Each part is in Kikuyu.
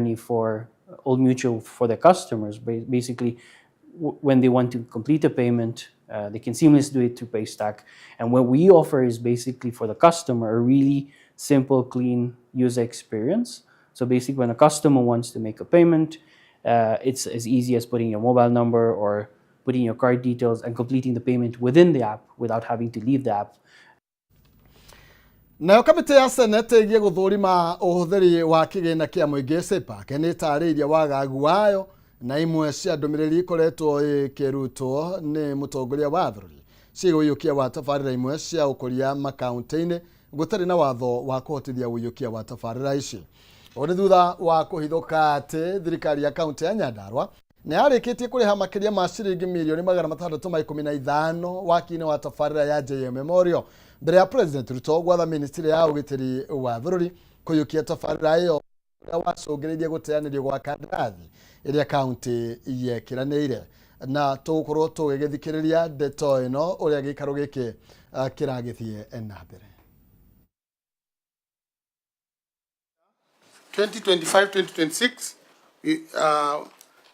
journey for Old Mutual for their customers. Basically, when they want to complete a payment, they can seamlessly do it through Paystack. And what we offer is basically for the customer a really simple, clean user experience. So basically, when a customer wants to make a payment, it's as easy as putting your mobile number or putting your card details and completing the payment within the app without having to leave the app. Nayo kamĩtĩ ya senate ĩgiĩ gũthũrima ũhũthĩri wa kĩgĩna kĩa mũingĩ CPAC nĩ ĩtarĩirie wagagu wayo na imwe cia ndũmĩrĩri ikoretwo ikĩrutwo nĩ mũtongoria wa bũrũri ciĩgiĩ ũiyũkia wa tabarĩra imwe cia ũkũria makaunti-inĩ gũtarĩ na watho wa kũhotithia ũiyũkia wa tabarĩra ici. Ũũ nĩ thutha wa kũhithũka atĩ thirikari ya kaunti ya Nyandarua nĩ yarĩkĩtie kũrĩha makĩria ma ciringi mirioni 615 waki-inĩ wa tabarĩra ya JM Memorial mbere ya President Ruto gwatha ministry ya ũgitĩri wa bũrũri kũiyũkia tabarĩra ĩyo ũrĩa wacũngĩrĩirie gũteanĩrio gwa kandarathi ĩrĩa kaunti yekĩranĩire. Na tũgũkorwo tũgĩgĩthikĩrĩria ndeto ĩno ũrĩa gĩikaro gĩkĩ kĩragĩthiĩ na mbere. 2025-2026,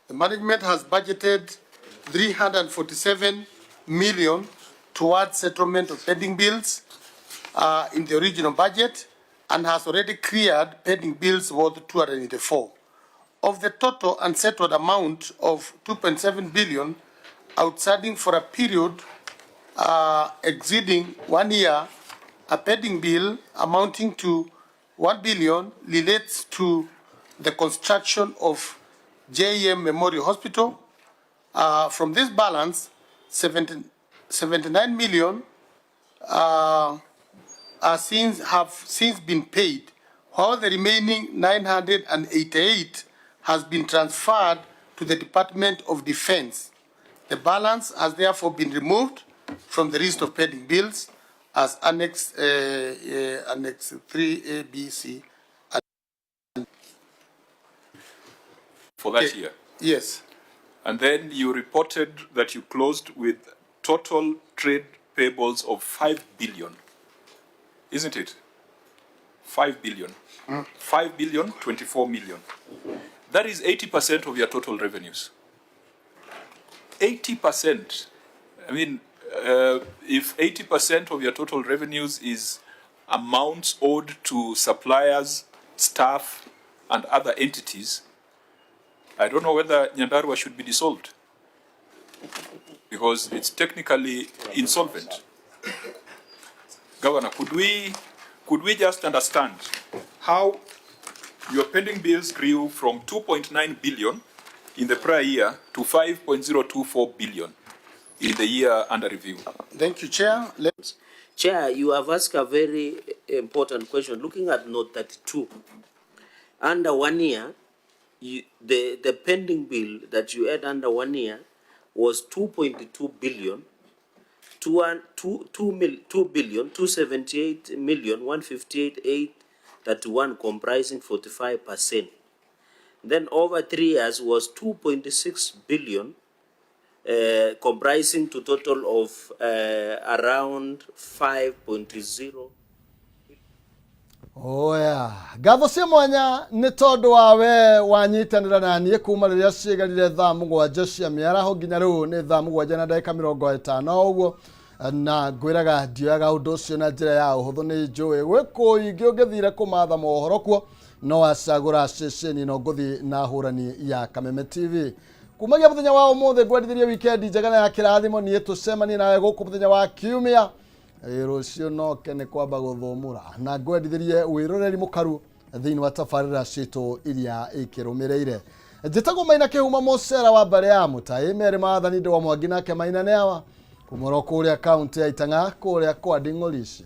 the management has budgeted 347 million towards settlement of pending bills in the original budget and has already cleared pending bills worth 284. Of the total unsettled amount of 2.7 billion outstanding for a period exceeding 1 year, a pending bill amounting to 1 billion relates to the construction of JM Memorial Hospital. From this balance, 79 million have since been paid, while the remaining 988 has been transferred to the Department of Defense. The balance has therefore been removed from the list of pending bills as Annex 3A, B, C. And for that year? Yes. And then you reported that you closed with total trade payables of 5 billion, isn't it? 5 billion. 5 billion, 24 million. That is 80% of your total revenues. 80%. If 80% of your total revenues is amounts owed to suppliers, staff, and other entities, I don't know whether Nyandarua should be dissolved, because it's technically insolvent. Governor, could we just understand how your pending bills grew from 2.9 billion in the prior year to 5.024 billion in the year under review? Thank you, Chair. Chair, you have asked a very important question. Looking at note 32, under 1 year, the pending bill that you had under 1 year was 2.2 billion, two, one, two, two mil, two billion, 278 million, 158, 831, comprising 45%. Then over 3 years was 2.6 billion, comprising to total of around 5.0. Oya, ngatho cia mwanya nĩ tondũ wa we wanyitanĩra na niĩ kuma rĩrĩa ciĩgarire thaa mũgwanja cia mĩaraho nginya rĩu nĩ thaa mũgwanja na ndagĩka mĩrongo ĩtano ũguo, na ngwĩraga ndioyaga ũndũ ũcio na njĩra ya ũhũthũ, nĩ njũĩ gwĩ kũingĩ ũngĩthire kũmatha mohoro kuo no acagũra ceceni no ngũthiĩ na hũrani ya Kameme TV. Kumagia mũthenya wa ũmũthĩ ngwendithĩrie weekend njega na ya kĩrathimo, niĩ tũcemanie nawe gũkũ mũthenya wa kiumia. Ĩ, rũciũ no kene kwamba gũthũmũra na ngwendithĩrie wĩroreri mũkaru thĩinĩ wa tabarĩra citũ iria ikĩrũmĩrĩire. Njĩtagwo Maina Kĩhuma Mũcera wa mbarĩ ya Mũtai, Mary Maathani Ndĩ wa Mwangi nake Maina nĩ awa kumũra kũrĩa kaunti ya Itang'a, kũrĩa kwa Nding'orici,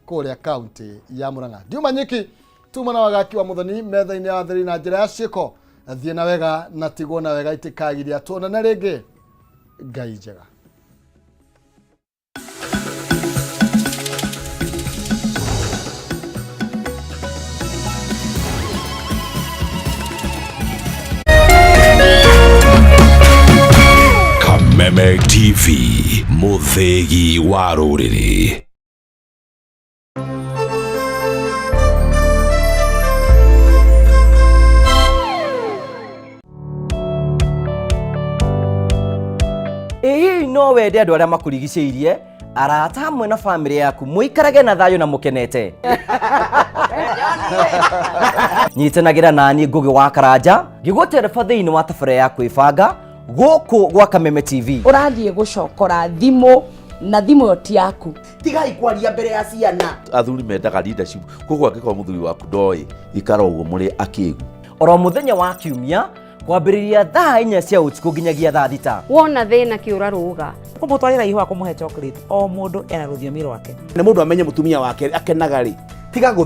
kũrĩa kaunti ya Murang'a. Ndiuma nyiki tuma na wagaki wa Muthoni metha-inĩ ya theri na njĩra ya ciĩko. Thiĩ na wega na tigwo na wega itikagiria tuonane rĩngĩ. Ngai njega. Kameme TV, Muthegi wa rũrĩrĩ. Ĩ hihi no wende andũ arĩa makũrigicĩirie, arata hamwe na bamĩrĩ yaku mũikarage na thayũ na mũkenete? Nyitanagĩra naniĩ Ngũgĩ wa Karanja ngĩgũtereba thĩinĩ wa tabarĩra ya kwĩbanga gũkũ gwa Kameme TV. Ũrathiĩ gũcokora thimũ na thimũ ĩyo ti yaku. Tigai kwaria mbere ya ciana. Athuri mendaga leadership, koguo angĩkorwo mũthuri waku ndoĩ, ikara ũguo mũrĩ akĩgu. Oro mũthenya wa kiumia kwambĩrĩria thaa 4 cia ũtukũ nginyagia thaa 6. Wona thĩna kĩũra rũga. Kũmũtwarĩra ihũa, kũmũhe chocolate, o mũndũ ena rũthiomi rwake. Nĩ mũndũ amenye mũtumia wake akenaga rĩ, tiga.